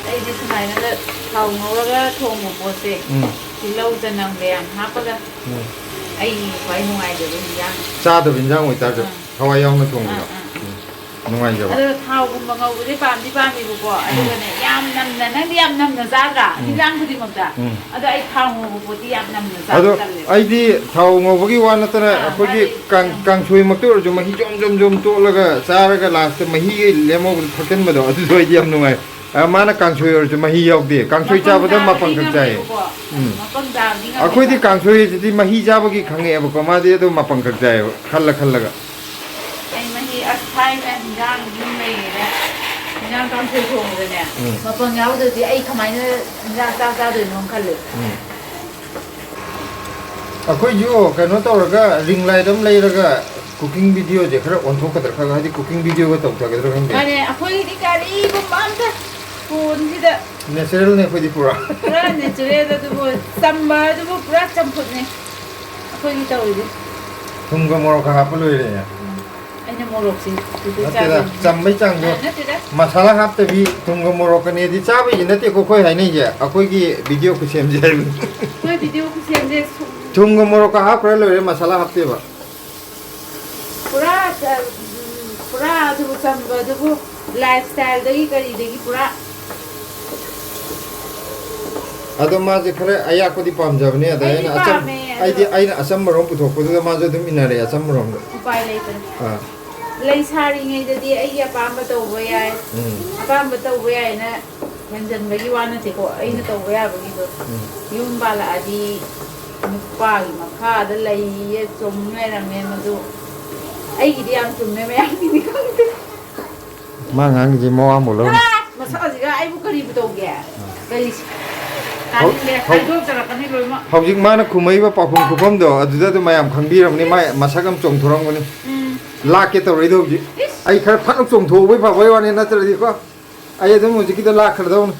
ꯑꯩꯗꯤ ꯁꯨꯃꯥꯏꯅꯒ ꯊꯥꯎ ꯉꯧꯔꯒ ꯊꯣꯡꯕ ꯄꯣꯠꯁꯦ꯫ ꯎꯝ꯫ ꯇꯤꯜꯍꯧ ꯆꯅꯝꯒ ꯌꯥꯝ ꯍꯥꯞꯄꯒ꯫ ꯎꯝ꯫ ꯑꯩ ꯈ꯭ꯋꯥꯏ ꯅꯨꯡꯉꯥꯏꯖꯕ ꯍꯤꯟꯖꯥꯡ꯫ ꯆꯥꯗꯕ ꯍꯤꯟꯖꯥꯡ ꯑꯣꯏꯇꯥꯔꯁꯨ ꯑꯥ꯫ ꯊꯋꯥꯏ ꯌꯥꯎꯅ ꯊꯣꯡꯕꯗꯣ꯫ ꯑꯥ, ꯑꯥ꯫ ꯎꯝ꯫ ꯅꯨꯡꯉꯥꯏꯖꯕ꯫ ꯑꯗꯣ ꯊꯥꯎꯒꯨꯝꯕ ꯉꯧꯕꯗꯤ ꯄꯥꯝꯗꯤ ꯄꯥꯝꯃꯦꯕꯀꯣ꯫ ꯑꯗꯨꯒꯅꯦ ꯌꯥꯝ ꯅꯝꯅ, ꯅꯪꯗꯤ ꯌꯥꯝ ꯅꯝꯅ ꯆꯥꯗ꯭ꯔꯥ? ꯎꯝ꯫ ꯍꯤꯟꯖꯥꯡ ꯈꯨꯗꯤꯡꯃꯛꯇ꯫ ꯎꯝ꯫ ꯑꯗꯣ ꯑꯩ ꯊꯥꯎ ꯉꯧꯕ ꯄꯣꯠꯇꯤ ꯌꯥꯝ ꯅꯝꯅ ꯆꯥꯕ ꯑꯗꯣ ꯇꯜꯂꯦꯕ꯫ ꯑꯩꯗꯤ ꯊꯥꯎ ꯉꯧꯕꯒꯤ ꯋꯥ ꯅꯠꯇꯅ ꯑꯥ, ꯑꯩꯈꯣꯏꯒꯤ ꯃꯥꯗꯤ ꯀꯥꯡ-, ꯀꯥꯡꯁꯣꯏꯃꯛꯇ ꯑꯣꯏꯔꯁꯨ ꯃꯍꯤ ꯖꯣꯝ ꯖꯣꯝ ꯖꯣꯝ ꯇꯣꯠꯂꯒ ꯆꯥꯔꯒ ꯂꯥꯁꯇ ꯃꯍꯤꯒ ꯂꯦꯝꯍꯧꯕꯗꯣ ꯊꯛꯆꯟꯕꯗꯣ ꯑꯗꯨꯁꯨ ꯑꯩꯗꯤ ꯌꯥꯝ ꯅꯨꯡꯉꯥꯏ꯫ ꯑ, ꯃꯥꯅ ꯀꯥꯡꯁꯣꯏ ꯑꯣꯏꯔꯁꯨ ꯃꯍꯤ ꯌꯥꯎꯗꯦ꯫ ꯀꯥꯡꯁꯣꯏ ꯆꯥꯕꯗ ꯃꯄꯪ ꯈꯛ ꯆꯥꯏꯌꯦ꯫ ꯉꯝꯃꯦꯕꯀꯣ꯫ ꯎꯝ꯫ ꯃꯄꯪ ꯆꯥꯕꯗꯤ ꯉꯝꯃꯦꯕ꯫ ꯑꯩꯈꯣꯏꯗꯤ ꯀꯥꯡꯁꯣꯏꯁꯤꯗꯤ ꯃꯍꯤ ꯆꯥꯕꯒꯤ ꯈꯪꯉꯛꯑꯦꯕꯀꯣ, ꯃꯥꯗꯤ ꯑꯗꯨꯝ ꯃꯄꯪ ꯈꯛ ꯆꯥꯏꯌꯦꯕ, ꯈꯜꯂ ꯈꯜꯂꯒ꯫ ꯑꯩ ꯃꯍꯤ ꯑꯁ ꯊꯥꯏꯅ ꯍꯤꯟꯖꯥꯡ ꯌꯨꯝ ꯂꯩꯔꯤꯉꯩꯗ ꯍꯤꯟꯖꯥꯡ ꯀꯥꯡꯁꯣꯏ ꯊꯣꯡꯕꯗꯅꯦ, ꯎꯝ꯫ ꯃꯄꯪ ꯌꯥꯎꯗ꯭ꯔꯗꯤ ꯑꯩ ꯀꯃꯥꯏꯅ ꯍꯤꯟꯖꯥꯡ ꯆꯥꯛ ꯆꯥꯗꯣꯏꯅꯣ ꯈꯜꯂꯦ꯫ ꯎꯝ꯫ ꯑꯩꯈꯣꯏꯁꯨ ꯀꯩꯅꯣ ꯇꯧꯔꯒ ꯔꯤꯡ ꯂꯥꯏꯠ ꯑꯃ ꯂꯩꯔꯒ ꯀꯨꯀꯤꯡ ꯚꯤꯗꯤꯑꯣꯁꯦ ꯈꯔ ꯑꯣꯟꯊꯣꯛꯀꯗ꯭ꯔꯥ ꯈꯜꯂꯦ, ꯍꯥꯏꯗꯤ ꯀꯨꯀꯤꯡ ꯚꯤꯗꯤꯑꯣꯒ ꯇꯧꯊꯒꯗ꯭ꯔꯥ ꯈꯪꯗꯦ꯫ ꯃꯥꯅꯦ, ꯑꯩꯈꯣꯏꯒꯤꯗꯤ ꯀꯔꯤꯒꯨꯝꯕ ꯑꯝꯇ ꯐꯣꯟꯁꯤꯗ ꯅꯦꯆꯔꯦꯜꯅꯦ ꯑꯩꯈꯣꯏꯗꯤ ꯄꯨꯔꯥ꯫ ꯄꯨꯔꯥ ꯅꯦꯆꯔꯦꯜ ꯑꯗꯨꯕꯨ ꯆꯝꯕ ꯑꯗꯨꯕꯨ ꯄꯨꯔꯥ ꯆꯝꯐꯨꯠꯅꯦ ꯑꯩꯈꯣꯏꯒꯤ ꯇꯧꯔꯤꯁꯦ꯫ ꯊꯨꯝꯒ ꯃꯣꯔꯣꯛꯀ ꯍꯥꯞꯄ ꯂꯣꯏꯔꯦ꯫ ꯎꯝ꯫ ꯑꯩꯅ ꯃꯣꯔꯣꯛꯁꯤ ꯑꯗꯨꯗ ꯅꯠꯇꯦꯗ, ꯆꯥꯗꯣꯏꯅꯤ꯫ ꯆꯝꯕꯩ ꯆꯥꯡꯗꯣ꯫ ꯑ, ꯅꯠꯇꯦꯗ꯫ ꯃꯁꯥꯂꯥ ꯍꯥꯞꯇꯕꯤ ꯊꯨꯝꯒ ꯃꯣꯔꯣꯛꯀꯅꯦꯗꯤ ꯆꯥꯕꯩꯗꯤ ꯅꯠꯇꯦꯀꯣ ꯑꯩꯈꯣꯏ ꯍꯥꯏꯅꯩꯁꯦ, ꯑꯩꯈꯣꯏꯒꯤ ꯚꯤꯗꯤꯑꯣ ꯈꯨꯁꯦꯝꯁꯦ ꯍꯥꯏꯕꯅꯤ꯫ ꯑꯩꯈꯣꯏ ꯚꯤꯗꯤꯑꯣ ꯈꯨꯁꯦꯝꯁꯦ ꯁꯨꯝ ꯊꯨꯝꯒ ꯃꯣꯔꯣꯛꯀ ꯍꯥꯞꯈ꯭ꯔ ꯂꯣꯏꯔꯦ, ꯃꯁꯥꯂꯥ ꯍꯥꯞꯇꯦꯕ꯫ ꯄꯨꯔꯥ, ꯎꯝ, ꯄꯨꯔꯥ ꯑꯗꯨꯕꯨ ꯆꯝꯕ ꯑꯗꯨꯕꯨ ꯂꯥꯏꯐ ꯁ꯭ꯇꯥꯏꯜꯗꯒꯤ ꯀꯔꯤꯗꯒꯤ ꯄꯨꯔꯥ꯫ ꯑꯗꯣ ꯃꯥꯁꯦ ꯈꯔ ꯑꯌꯥꯛꯄꯗꯤ ꯄꯥꯝꯖꯕꯅꯦ, ꯑꯗ ꯑꯩꯗꯤ ꯑꯩꯅ ꯑꯆꯝ-, ꯄꯥꯝꯃꯦ, ꯑꯗꯣ ꯑꯩꯗꯤ ꯑꯩꯅ ꯑꯆꯝꯕꯔꯣꯝ ꯄꯨꯊꯣꯛꯄꯗꯨꯗ ꯃꯥꯁꯨ ꯑꯗꯨꯝ ꯏꯟꯅꯔꯛꯑꯦ, ꯑꯆꯝꯕꯔꯣꯝꯗ꯫ ꯎꯄꯥꯏ ꯂꯩꯇ꯭ꯔꯦ꯫ ꯑꯥ꯫ ꯂꯩꯁꯥꯔꯤꯉꯩꯗꯗꯤ ꯑꯩꯒꯤ ꯑꯄꯥꯝꯕ ꯇꯧꯕ ꯌꯥꯏ, ꯎꯝ꯫ ꯑꯄꯥꯝꯕ ꯇꯧꯕ ꯌꯥꯏꯅ ꯍꯦꯟꯖꯟꯕꯒꯤ ꯋꯥ ꯅꯠꯇꯦꯀꯣ, ꯑꯩꯅ ꯇꯧꯕ ꯌꯥꯕꯒꯤꯗꯣ꯫ ꯎꯝ꯫ ꯌꯨꯝ ꯄꯥꯜꯂꯛꯑꯗꯤ ꯅꯨꯄꯥꯒꯤ ꯃꯈꯥꯗ ꯂꯩꯌꯦ, ꯆꯨꯝ ꯂꯩꯔꯝꯃꯦ ꯃꯗꯨ꯫ ꯑꯩꯒꯤꯗꯤ ꯌꯥꯝ ꯆꯨꯝꯃꯦ, ꯃꯌꯥꯝꯒꯤꯗꯤ ꯈꯪꯗꯦ꯫ ꯃꯥ ꯉꯥꯡꯉꯤꯁꯦ ꯃꯋꯥ ꯑꯃꯨꯛ ꯂꯧꯅꯤ꯫ ꯆꯠꯂꯣꯍꯦ! ꯃꯁꯛ ꯑꯁꯤꯒ ꯑꯩꯕꯨ ꯀꯔꯤꯕꯨ ꯇꯧꯒꯦ? ꯀꯔꯤ? ꯇꯥꯅꯤꯡꯗꯦ꯫ ꯍꯧ-, ꯍꯧ-, ꯍꯥꯏꯗꯣꯛꯇꯔꯛꯀꯅꯤ ꯂꯣꯏꯅꯃꯛ꯫ ꯍꯧꯖꯤꯛ ꯃꯥꯅ ꯈꯨꯝꯃꯛꯏꯕ ꯄꯥꯎꯈꯨꯝ ꯈꯨꯈꯨꯝꯗꯣ ꯑꯗꯨꯗ ꯑꯗꯨꯝ ꯃꯌꯥꯝ ꯈꯪꯕꯤꯔꯝꯅꯤ, ꯃꯥ ꯃꯁꯛ ꯑꯃ ꯆꯣꯡꯊꯣꯔꯝꯒꯅꯤ꯫ ꯎꯝ꯫ ꯂꯥꯛꯀꯦ ꯇꯧꯔꯛꯏꯗꯣ ꯍꯧꯖꯤꯛ꯫ ꯏꯁ! ꯑꯩ ꯈꯔ ꯐꯠ ꯆꯣꯡꯊꯣꯛꯎꯕꯩ ꯐꯕꯩ ꯋꯥꯅꯤ, ꯅꯠꯇ꯭ꯔꯗꯤꯀꯣ꯫ ꯑꯩ ꯑꯗꯨꯝ ꯍꯧꯖꯤꯛꯀꯤꯗ ꯂꯥꯛꯈ꯭ꯔꯗꯧꯅꯤ꯫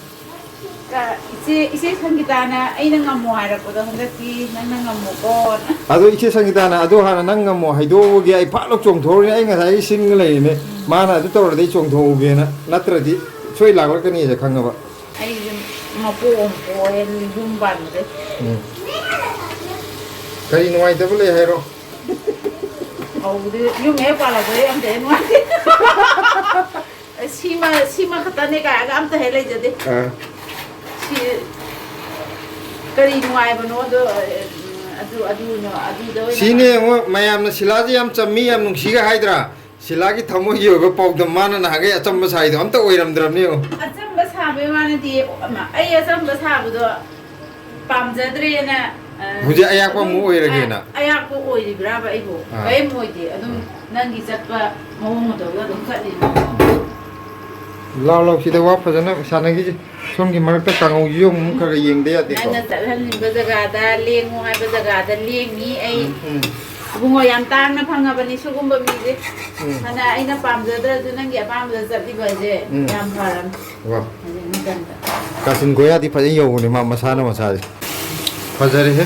ꯀ-, ꯏꯆꯦ, ꯏꯆꯦ ꯁꯪꯒꯤꯇꯥꯅ ꯑꯩꯅ ꯉꯝꯃꯣ ꯍꯥꯏꯔꯛꯄꯗꯣ ꯍꯟꯗꯛꯇꯤ ꯅꯪꯅ ꯉꯝꯃꯣꯀꯣꯅ꯫ ꯑꯗꯣ ꯏꯆꯦ ꯁꯪꯒꯤꯇꯥꯅ ꯑꯗꯨ ꯍꯥꯟꯅ ꯅꯪ ꯉꯝꯃꯣ ꯍꯥꯏꯗꯣꯛꯎꯒꯦ, ꯑꯩ ꯐꯥꯠ ꯂꯥꯎ ꯆꯣꯡꯊꯣꯛꯎꯔꯤꯅꯦ, ꯑꯩ ꯉꯁꯥꯏꯒꯤ ꯁꯤꯟꯒ ꯂꯩꯔꯤꯅꯦ꯫ ꯎꯝ꯫ ꯃꯥꯅ ꯑꯗꯨ ꯇꯧꯔꯗꯤ ꯑꯩ ꯆꯣꯡꯊꯣꯛꯎꯒꯦꯅ, ꯅꯠꯇ꯭ꯔꯗꯤ ꯁꯣꯏ ꯂꯥꯛꯂꯛꯀꯅꯤꯁꯦ ꯈꯪꯉꯕ꯫ ꯑꯩꯁꯦ ꯃꯄꯣꯛ ꯑꯃ ꯄꯣꯛꯑꯦ ꯌꯨꯝ ꯄꯥꯟꯕꯗꯩ꯫ ꯎꯝ꯫ ꯀꯔꯤ ꯅꯨꯡꯉꯥꯏꯇꯕ ꯂꯩ ꯍꯥꯏꯔꯣ? ꯍꯧꯕꯗꯤ ꯌꯨꯝ ꯍꯦꯛ ꯄꯥꯜꯂꯛꯄꯗꯩ ꯑꯝꯇ ꯍꯦꯛ ꯅꯨꯡꯉꯥꯏꯇꯦ꯫ ꯁꯤꯃ, ꯁꯤꯃ ꯈꯛꯇꯅꯦ ꯀꯥꯏꯅꯒ ꯑꯝꯇ ꯍꯦꯛ ꯂꯩꯖꯗꯦ꯫ ꯑꯥ꯫ ꯁꯤ ꯀꯔꯤ ꯅꯨꯡꯉꯥꯏꯕꯅꯣꯗꯣ, ꯑꯗꯨ, ꯑꯗꯨꯅꯣ, ꯑꯗꯨꯗ ꯑꯣꯏꯅ ꯁꯤꯅꯦ ꯌꯦꯡꯉꯣ, ꯃꯌꯥꯝꯅ ꯁꯤꯂꯥꯁꯦ ꯌꯥꯝ ꯆꯝꯃꯤ, ꯌꯥꯝ ꯅꯨꯡꯁꯤꯒ ꯍꯥꯏꯗ꯭ꯔꯥ? ꯁꯤꯂꯥꯒꯤ ꯊꯃꯣꯏꯒꯤ ꯑꯣꯏꯕ ꯄꯥꯎꯗꯝ ꯃꯥꯅ ꯅꯍꯥꯟꯈꯩ ꯑꯆꯝꯕ ꯁꯥꯏꯗꯣ ꯑꯝꯇ ꯑꯣꯏꯔꯝꯗ꯭ꯔꯕꯅꯤ ꯌꯦꯡꯉꯣ꯫ ꯑꯆꯝꯕ ꯁꯥꯕꯩ ꯋꯥ ꯅꯠꯇꯦ, ꯑꯩ ꯑꯆꯝꯕ ꯁꯥꯕꯗꯣ ꯄꯥꯝꯖꯗ꯭ꯔꯦꯅ, ꯑ, ꯍꯧꯖꯤꯛ ꯑꯌꯥꯛꯄ ꯑꯗꯨꯝ ꯑꯃꯨꯛ ꯑꯣꯏꯔꯒꯦꯅ꯫ ꯑ-, ꯑꯌꯥꯛꯄ ꯑꯣꯏꯔꯤꯕ꯭ꯔꯥꯕ ꯑꯩꯕꯨ? ꯑꯥ꯫ ꯀꯔꯤꯝ ꯑꯣꯏꯗꯦ꯫ ꯑꯗꯨꯝ ꯑꯥ꯫ ꯅꯪꯒꯤ ꯆꯠꯄ ꯃꯑꯣꯡ ꯃꯇꯧꯗꯣ ꯑꯗꯨꯝ ꯆꯠꯂꯤꯅꯤ꯫ ꯂꯥꯎ ꯂꯥꯎ ꯁꯤꯗ ꯋꯥ ꯐꯖꯅ ꯁꯥꯟꯅꯈꯤꯁꯤ꯫ ꯁꯣꯝꯒꯤ ꯃꯔꯛꯇ ꯀꯥꯡꯍꯧꯁꯤꯁꯨ ꯑꯃꯨꯛ ꯈꯔ ꯈꯔ ꯌꯦꯡꯗ ꯌꯥꯗꯦꯀꯣ꯫ ꯅꯪꯅ ꯆꯠꯍꯟꯅꯤꯡꯕ ꯖꯒꯥꯗ ꯂꯦꯡꯉꯨ ꯍꯥꯏꯕ ꯖꯒꯥꯗ ꯂꯦꯡꯉꯤ ꯑꯩ꯫ ꯎꯝ, ꯎꯝ꯫ ꯏꯕꯨꯡꯉꯣ, ꯌꯥꯝ ꯇꯥꯡꯅ ꯐꯪꯉꯕꯅꯤ ꯁꯤꯒꯨꯝꯕ ꯃꯤꯁꯦ꯫ ꯎꯝ꯫ ꯐꯅ ꯑꯩꯅ ꯄꯥꯝꯖꯗ꯭ꯔꯁꯨ ꯅꯪꯒꯤ ꯑꯄꯥꯝꯕꯗ ꯆꯠꯂꯤꯕꯁꯦ ꯎꯝ꯫ ꯌꯥꯝ ꯐꯔꯕꯅꯤ꯫ ꯋꯥ꯫ ꯍꯧꯖꯤꯛ ꯃꯇꯝꯗ꯫ ꯀꯥꯆꯤꯟ ꯀꯣꯌꯥꯗꯤ ꯐꯖꯅ ꯌꯧꯕꯅꯦ ꯃꯥ ꯃꯁꯥꯅ ꯃꯁꯥꯁꯦ꯫ ꯐꯖꯔꯦꯍꯦ꯫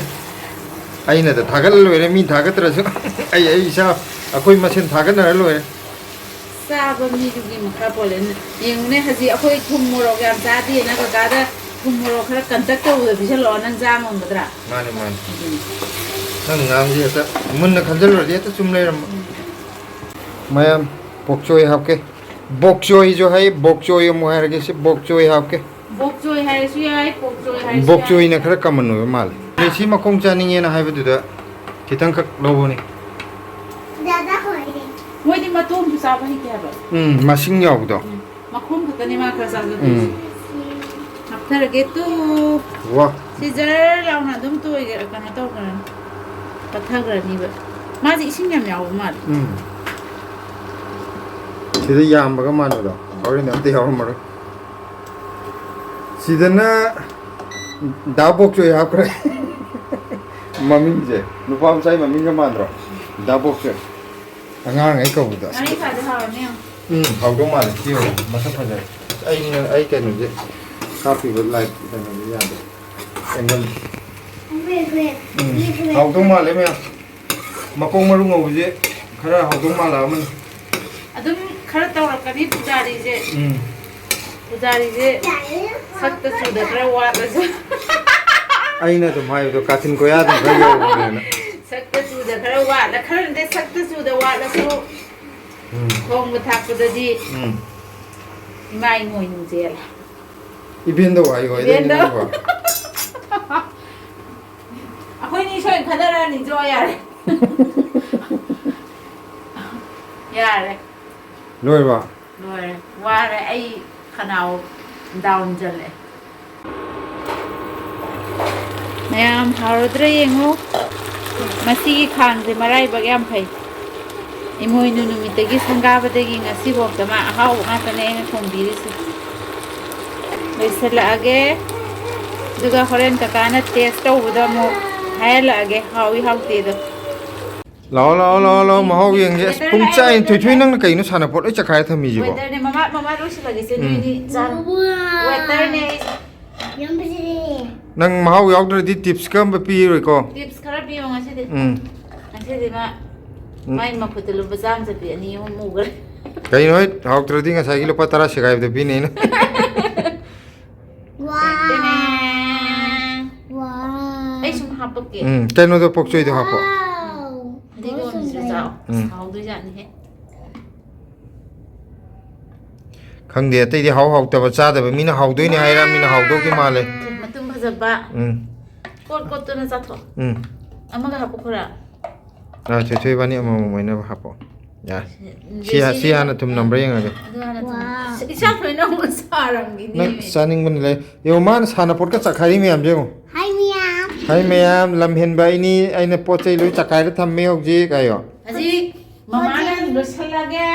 ꯑꯩꯅꯗ ꯊꯥꯒꯠꯂ ꯂꯣꯏꯔꯦ, ꯃꯤ ꯊꯥꯒꯠꯇ꯭ꯔꯁꯨ꯫ ꯑꯩ, ꯑꯩ ꯏꯁꯥ, ꯑꯩꯈꯣꯏ ꯃꯁꯦꯟ ꯊꯥꯒꯠꯅꯔ ꯂꯣꯏꯔꯦ꯫ ꯆꯥꯕ ꯃꯤꯗꯨꯒꯤ ꯃꯈꯥ ꯄꯣꯜꯂꯦ꯫ ꯌꯦꯡꯉꯨꯅꯦ, ꯍꯧꯖꯤꯛ ꯑꯩꯈꯣꯏ ꯊꯨꯝ ꯃꯣꯔꯣꯛ ꯌꯥꯝ ꯆꯥꯗꯦꯅ ꯀꯀꯥꯗ ꯊꯨꯝ ꯃꯣꯔꯣꯛ ꯈꯔ ꯀꯟꯇꯛ ꯇꯧꯕꯗ ꯄꯤꯁꯜꯂꯛꯑꯣ, ꯅꯪ ꯆꯥ ꯉꯝꯒꯗ꯭ꯔꯥ? ꯃꯥꯅꯦ, ꯃꯥꯅꯦ꯫ ꯑꯗꯨꯅꯤ꯫ ꯅꯪ ꯉꯥꯡꯕꯁꯦ ꯍꯦꯛꯇ ꯃꯨꯟꯅ ꯈꯟꯖꯜꯂꯨꯔꯗꯤ ꯍꯦꯛꯇ ꯆꯨꯝ ꯂꯩꯔꯝꯕ꯫ ꯎꯝ꯫ ꯃꯌꯥꯝ, ꯄꯣꯛꯆꯣꯏ ꯍꯥꯞꯀꯦ꯫ ꯕꯣꯛꯆꯣꯏꯁꯨ ꯍꯥꯏ, ꯕꯣꯛꯆꯣꯏ ꯑꯃꯨꯛ ꯍꯥꯏꯔꯒꯦ, ꯁꯤ ꯕꯣꯛꯆꯣꯏ ꯍꯥꯞꯀꯦ꯫ ꯕꯣꯛꯆꯣꯏ ꯍꯥꯏꯔꯁꯨ ꯌꯥꯏ, ꯄꯣꯛꯆꯣꯏ ꯍꯥꯏꯔꯁꯨ ꯌꯥꯏ꯫ ꯕꯣꯛꯆꯣꯏꯅ ꯈꯔ ꯀꯃꯟ ꯑꯣꯏꯕ ꯃꯥꯜꯂꯦ꯫ ꯑꯗꯩ ꯁꯤ ꯃꯈꯣꯡ ꯆꯥꯅꯤꯡꯉꯦꯅ ꯍꯥꯏꯕꯗꯨꯗ ꯈꯤꯇꯪꯈꯛ ꯂꯧꯕꯅꯤ꯫ ꯗꯥꯗꯥ ꯍꯣꯏ꯫ ꯃꯣꯏꯗꯤ ꯃꯇꯣꯡꯁꯨ ꯆꯥꯕ ꯍꯩꯇꯦ ꯍꯥꯏꯕ꯫ ꯎꯝ, ꯃꯁꯤꯡ ꯌꯥꯎꯕꯗꯣ꯫ ꯎꯝ, ꯃꯈꯣꯡ ꯈꯛꯇꯅꯤ ꯃꯥ ꯈꯔ ꯆꯥꯖꯗꯣꯏꯁꯦ꯫ ꯎꯝ꯫ ꯍꯥꯞꯊꯔꯒꯦ ꯇꯨ꯫ ꯋꯥ꯫ ꯁꯤ ꯖꯔ ꯂꯥꯎꯅ ꯑꯗꯨꯝ ꯇꯣꯏꯒ-, ꯀꯩꯅꯣ ꯇꯧꯈ꯭ꯔꯅꯤ꯫ ꯄꯠꯊꯈ꯭ꯔꯅꯤꯕ꯫ ꯃꯥꯁꯦ ꯏꯁꯤꯡ ꯌꯥꯝ ꯌꯥꯎꯕ ꯃꯥꯜꯂꯦ꯫ ꯎꯝ꯫ ꯁꯤꯗ ꯌꯥꯝꯕꯒ ꯃꯥꯟꯕꯗꯣ ꯍꯣꯔꯦꯟ ꯑꯝꯇ ꯌꯥꯎꯔꯝꯃꯔꯣꯏ꯫ ꯁꯤꯗꯅ ꯗꯥ ꯕꯣꯛꯆꯣꯏ ꯍꯥꯞꯈ꯭ꯔꯦ꯫ ꯃꯃꯤꯡꯁꯦ ꯅꯨꯄꯥ ꯃꯆꯥꯒꯤ ꯃꯃꯤꯡꯒ ꯃꯥꯟꯗ꯭ꯔꯣ? ꯗꯥ ꯕꯣꯛꯆꯣꯏ꯫ ꯑꯉꯥꯡꯈꯩ ꯀꯧꯕꯗꯣ꯫ ꯉꯥꯔꯤ ꯈꯥꯗꯤ ꯍꯥꯎꯔꯅꯤ ꯌꯦꯡꯉꯣ꯫ ꯎꯝ, ꯍꯥꯎꯗꯧ ꯃꯥꯜꯂꯦ꯫ ꯁꯤ ꯌꯦꯡꯉꯣ, ꯃꯁꯛ ꯐꯖꯔꯦ꯫ ꯑꯩ, ꯑꯩ ꯀꯩꯅꯣꯁꯦ ꯍꯥꯞꯄꯤꯕ ꯂꯥꯏꯠ ꯀꯩꯅꯣꯁꯦ ꯌꯥꯗꯦ꯫ ꯑꯦꯡꯒꯜ꯫ ꯎꯝ, ꯍꯥꯎꯗꯧ ꯃꯥꯜꯂꯦ ꯃꯌꯥꯝ꯫ ꯃꯀꯣꯛ ꯃꯔꯨ ꯉꯧꯕꯁꯦ ꯈꯔ ꯍꯥꯎꯗꯧ ꯃꯥꯜꯂꯛꯑꯃꯅꯤ꯫ ꯑꯗꯨꯝ ꯈꯔ ꯇꯧꯔꯛꯀꯅꯤ ꯄꯨꯖꯥꯔꯤꯁꯦ꯫ ꯎꯝ꯫ ꯄꯨꯖꯥꯔꯤꯁꯦ ꯁꯛꯇ ꯆꯨꯗ ꯈꯔ ꯋꯥꯠꯂꯁꯨ꯫ ꯑꯩꯅ ꯑꯗꯨꯝ ꯍꯥꯏꯕꯗꯣ ꯀꯥꯆꯤꯟ ꯀꯣꯌꯥꯗ ꯈꯔ ꯌꯧꯕꯅꯦꯅ꯫ ꯁꯛꯇ ꯆꯨꯗ ꯈꯔ ꯋꯥꯠꯂ ꯈꯔ ꯅꯠꯇꯦ, ꯁꯛꯇ ꯆꯨꯗ ꯋꯥꯠꯂꯁꯨ ꯎꯝ꯫ ꯊꯣꯡꯕ ꯊꯥꯛꯄꯗꯗꯤ ꯎꯝ꯫ ꯏꯃꯥ ꯏꯃꯣꯏꯅꯨ ꯆꯦꯜꯂꯦ꯫ ꯏꯕꯦꯟꯗꯧ ꯍꯥꯏꯌꯣ, ꯑꯩꯗꯤ ꯏꯕꯦꯟꯗꯧ꯫ ꯅꯪꯕꯣ꯫ ꯑꯩꯈꯣꯏꯅꯤ ꯁꯣꯏ ꯈꯟꯅꯔꯅꯤ ꯖꯣ, ꯌꯥꯔꯦ꯫ ꯌꯥꯔꯦ꯫ ꯂꯣꯏꯔꯕ? ꯂꯣꯏꯔꯦ꯫ ꯋꯥꯔꯦ꯫ ꯑꯩ ꯈꯅꯥꯎ ꯗꯥꯎꯟ ꯆꯠꯂꯦ꯫ ꯃꯌꯥꯝ ꯍꯥꯎꯔꯗ꯭ꯔꯥ ꯌꯦꯡꯉꯣ꯫ ꯃꯁꯤꯒꯤ ꯈꯥꯡꯁꯦ ꯃꯔꯥꯏꯕꯛ ꯌꯥꯝ ꯐꯩ꯫ ꯏꯃꯣꯏꯅꯨ ꯅꯨꯃꯤꯠꯇꯒꯤ ꯁꯪꯒꯥꯕꯗꯒꯤ ꯉꯁꯤꯐꯥꯎꯗ ꯃꯥ ꯑꯍꯥꯎꯕ ꯉꯥꯛꯇꯅꯦ ꯑꯩꯅ ꯊꯣꯡꯕꯤꯔꯤꯁꯦ꯫ ꯂꯣꯏꯁꯤꯜꯂꯛꯑꯒꯦ꯫ ꯑꯗꯨꯒ ꯍꯣꯔꯦꯟ ꯀꯀꯥꯅ ꯇꯦꯁ ꯇꯧꯕꯗ ꯑꯃꯨꯛ ꯍꯥꯏꯍꯜꯂꯛꯑꯒꯦ ꯍꯥꯎꯏ ꯍꯥꯎꯇꯦꯗꯣ꯫ ꯂꯥꯛꯑꯣ, ꯂꯥꯛꯑꯣ, ꯂꯥꯛꯑꯣ, ꯂꯥꯛꯑꯣ, ꯃꯍꯥꯎ ꯌꯦꯡꯒꯦ꯫ ꯑꯁ, ꯄꯨꯡ ꯆꯥꯏꯅ ꯊꯣꯏꯊꯣꯏ, ꯅꯪꯅ ꯀꯩꯅꯣ ꯁꯥꯟꯅꯄꯣꯠ ꯂꯣꯏ ꯆꯈꯥꯏꯔ ꯊꯝꯃꯤꯁꯤꯕꯣ? ꯋꯦꯇꯔꯅꯦ, ꯃꯃꯥ, ꯃꯃꯥ ꯂꯣꯏꯁꯤꯜꯂꯒꯦꯁꯦ, ꯎꯝ꯫ ꯅꯣꯏꯅꯤ ꯆꯥꯔꯣ꯫ ꯋꯦꯇꯔꯅꯦ ꯑꯩꯁꯦ꯫ ꯌꯥꯝꯕꯁꯤꯗꯤ꯫ ꯅꯪ ꯃꯍꯥꯎ ꯌꯥꯎꯗ꯭ꯔꯗꯤ ꯇꯤꯞꯁꯀ ꯑꯃ ꯄꯤꯔꯣꯏꯀꯣ? ꯇꯤꯞꯁ ꯈꯔ ꯄꯤꯌꯣ ꯉꯁꯤꯗꯤ꯫ ꯎꯝ꯫ ꯉꯁꯤꯗꯤ ꯃꯥ, ꯎꯝ꯫ ꯃꯥꯏ ꯃꯈꯨꯠꯇ ꯂꯨꯄꯥ ꯆꯥꯝꯃ ꯆꯠꯄꯤ ꯑꯅꯤ ꯑꯍꯨꯝ ꯃꯨꯈ꯭ꯔꯦ꯫ ꯀꯩꯅꯣ ꯍꯦ? ꯍꯥꯎꯇ꯭ꯔꯗꯤ ꯉꯁꯥꯏꯒꯤ ꯂꯨꯄꯥ ꯇꯔꯥ ꯁꯦꯒꯥꯏꯕꯗꯣ ꯄꯤꯅꯤ ꯑꯩꯅ꯫ ꯋꯥꯎ꯫ ꯇꯦꯡ꯫ ꯋꯥꯎ꯫ ꯑꯩ ꯁꯨꯝ ꯍꯥꯞꯄꯛꯀꯦ꯫ ꯎꯝ, ꯀꯩꯅꯣꯗꯣ, ꯄꯣꯛꯆꯣꯏꯗꯣ ꯍꯥꯞꯄꯣ꯫ ꯋꯥꯎ꯫ ꯐꯗꯤꯒꯣꯝꯁꯤꯁꯨ ꯆꯥꯎ꯫ ꯎꯝ꯫ ꯍꯥꯎꯗꯣꯏꯖꯥꯠꯅꯤꯍꯦ꯫ ꯈꯪꯗꯦ, ꯑꯇꯩꯗꯤ ꯍꯥꯎ ꯍꯥꯎꯇꯕ ꯆꯥꯗꯕ ꯃꯤꯅ ꯍꯥꯎꯗꯣꯏꯅꯦ ꯍꯥꯏꯔ ꯃꯤꯅ ꯍꯥꯎꯗꯧꯗꯤ ꯃꯥꯜꯂꯦ꯫ ꯃꯇꯨꯝ ꯐꯖꯕ꯫ ꯎꯝ꯫ ꯀꯣꯠ ꯀꯣꯠꯇꯨꯅ ꯆꯥꯊꯣꯛ꯫ ꯎꯝ꯫ ꯑꯃꯒ ꯍꯥꯞꯄꯨ ꯈꯔ꯫ ꯑꯥ, ꯊꯣꯏꯊꯣꯏ ꯏꯕꯥꯅꯤ ꯑꯃꯃꯝ ꯑꯣꯏꯅꯕ ꯍꯥꯞꯄꯣ꯫ ꯌꯥꯔꯦ꯫ ꯎꯝ, ꯁꯤ ꯍꯥ-, ꯖꯦꯁꯤꯗꯤ ꯁꯤ ꯍꯥꯟꯅ ꯊꯨꯝ ꯅꯝꯕ꯭ꯔꯥ ꯌꯦꯡꯉꯒꯦ꯫ ꯑꯗꯨ ꯍꯥꯟꯅ ꯊꯨꯝ-, ꯋꯥ꯫ ꯏꯁꯥ ꯂꯣꯏꯅ ꯑꯃꯨꯛ ꯁꯥꯔꯝꯒꯤꯅꯤ ꯅꯪ ꯃꯤ꯫ ꯆꯥꯅꯤꯡꯕꯅ ꯂꯩ꯫ ꯌꯦꯡꯉꯣ, ꯃꯥꯅ ꯁꯥꯟꯅꯄꯣꯠꯀ ꯆꯥꯛꯈꯥꯏꯔꯤ ꯃꯌꯥꯝꯁꯦ ꯌꯦꯡꯉꯣ꯫ ꯍꯥꯏ ꯃꯌꯥꯝ꯫ ꯍꯥꯏ ꯃꯌꯥꯝ, ꯂꯝ ꯍꯦꯟꯕ ꯑꯩꯅꯤ, ꯑꯩꯅ ꯄꯣꯠ ꯆꯩ ꯂꯣꯏ ꯆꯥꯛꯈꯥꯏꯔ ꯊꯝꯃꯦ ꯍꯧꯖꯤꯛ ꯍꯥꯏꯌꯣ꯫ ꯍꯧꯖꯤꯛ ꯃꯃꯥꯅ ꯍꯧꯖꯤꯛ ꯂꯣꯏꯁꯤꯜꯂꯒꯦ꯫